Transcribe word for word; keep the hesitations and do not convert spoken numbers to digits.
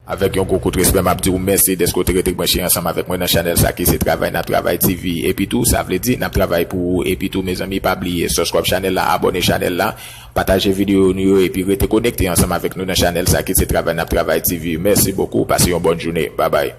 Avèk yon gwo kout respè, m ap di w mèsi dèske w te rete branche ansanm avèk mwen nan chanèl sa ki se Travay N ap Travay T V. Epi tou, sa vle di n ap travay pou ou. Epi tou, mezanmi, pa bliye subscribe chanèl la, abòne chanèl la, pataje videyo nou yo, epi rete konekte ansanm avèk nou nan chanèl sa ki se Travay N ap Travay T V. Mèsi bokou, pase yon bòn jounen. Babay.